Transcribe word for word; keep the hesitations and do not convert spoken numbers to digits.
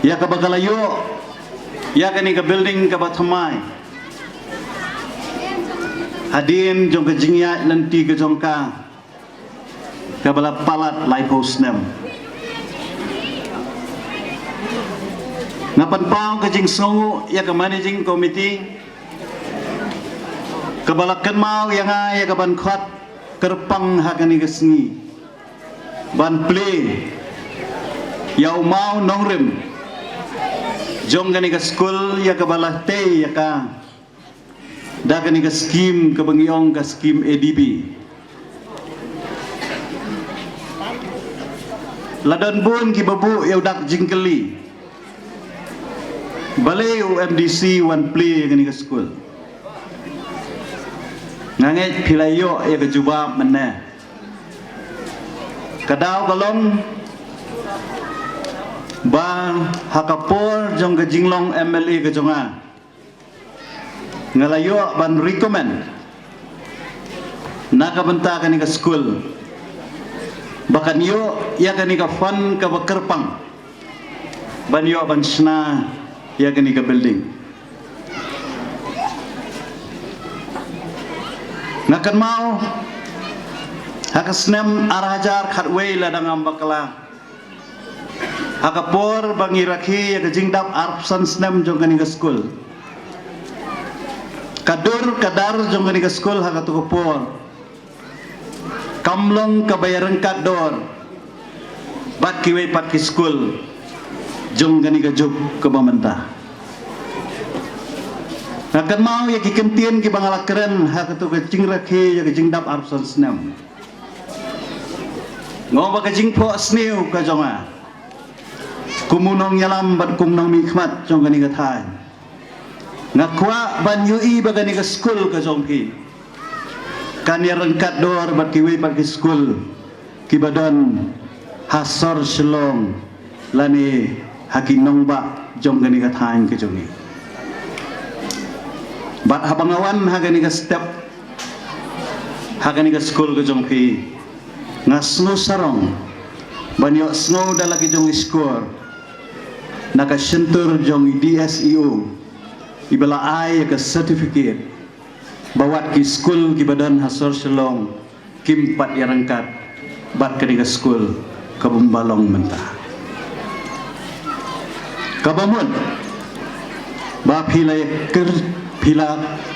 Ïa kaba ka la ïoh ïa kane ka building kaba thymmai hadien jong ka jingïaid lynti ka jong ka, kaba la palat laiphew snem. Nga pynpaw ka jingsngewnguh ïa ka managing committee kaba la kynmaw ïa nga ïa ka ban khot kyrpang ha kane ka sngi ban plie ïa u maw nongrim jong kane ka skul, ïa kaba la tei ïa ka da kane ka skim kaba ngi ong ka skim A D B. La don bun kiba buh ïa u dak jingkylli, balei u M D C wan plie ïa kane ka skul? Nga ngeit phi la ïoh ïa ka jubab mynne. Ka daw ka long ba ha ka por jong ka jinglong M L A ka jong nga, nga la ïoh ban recommend na ka bynta kane ka skul ba kan ïoh ïa kane ka fund kaba kyrpang ban ïoh ban shna ïa kane ka building. Nga kynmaw ha ka snem ar hajar khatwei, lada ngam bakla, ha ka por ba ngi rakhe ïa ka jingdap arphew san snem jong kane ka skul, ka dur ka dar jong kane ka skul ha kato ka por kam long kaba ïaryngkat dor bad kiwei pat ki skul jong kane ka juk kaba mynta. Nga kynmaw ïa ki kyntien kiba nga la kren ha kato ka jingrakhe ïa ka jingdap arphew san snem. Nga ong ba ka jingphohsniew ka jong nga kum u nongïalam bad kum u nongmihkhmat jong kane ka thaiñ, nga kwah ban ïohi ba kane ka skul ka jong phi kan ïaryngkat dor bad kiwei pat ki skul kiba don ha sor Shillong lane ha ki nongbah jong kane ka thaiñ ka jong ngi. Bad haba nga wan ha kane ka step, ha kane ka skul ka jong phi, nga sngew sarong ban ïohsngew da la ki jong i skor na ka shyntur jong i D S E O iba la ai ïa ka certificate ba wat ki skul kiba don ha sor Shillong kim pat ïaryngkat bad kane ka skul kaba ym ba long mynta. Kaba mut ba phi la ïa kyr, phi la